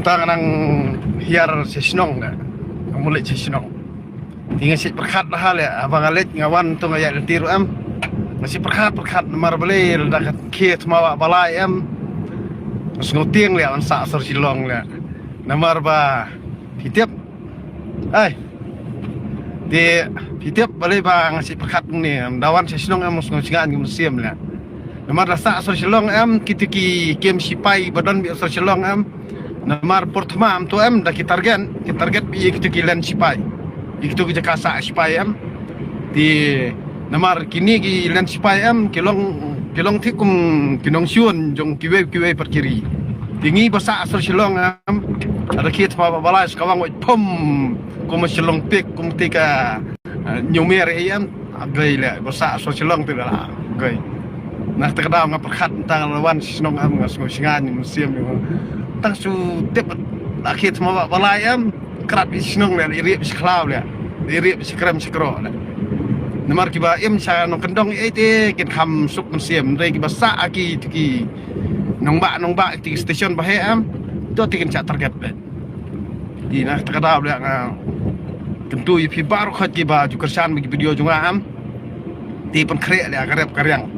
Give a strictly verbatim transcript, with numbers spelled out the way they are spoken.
Tang nang hiar sha shnong da. Nang mut leit sha shnong. Te nga shu pyrkhat bha leh, haba nga leit nga wan tu nga ïaid lynti ruh em. Nga shu pyrkhat pyrkhat namar balei lada ka khie thma wah balai em. Nga sngewtieng leh wan sah sor Shillong leh. Namar ba phi tip. Ai. Te phi tip balei ba nga shu pyrkhat kumne, da wan sha shnong em nga sngew shngaiñ mynsiem leh. Namar da sah sor Shillong em, kito ki kem shipai ba don beit sor Shillong em. Namar por thma em to em da ki target, ki target beit ïa kito ki len shipai. Ïa kito ki jaka sah shipai em. Te namar kine ki len shipai em, ki long, ki long thik kum ki nongshun jong kiwei kiwei pat ki ri. Te ngi ba sah sor Shillong em, lada khie thma wah balai sa ka wan wait pom kum Shillong Peak, kum te ka, eh, Hynñiewmer ei em. Gai leh, ba sah sor Shillong te la gai. Na kata ka daw nga pyrkhat tang la wan sha shnong em nga sngew shngaiñ mynsiem. Tang shu tip da khie thma wah balai em. Krap i shnong leh, i rieh i khlaw leh, i rieh i krem i kro leh. Namar kiba im sha nongkyndong ei te kin kham suk mynsiem, hynrei kiba sah ki, ki nongbah nongbah ki station ba heh em, to te kin shah target beit. Te na kata ka daw leh nga kyntu ïa phi baroh khoit kiba ju kyrshan ba ki video jong nga em. Te pynkhreh leh ka rep ka riang.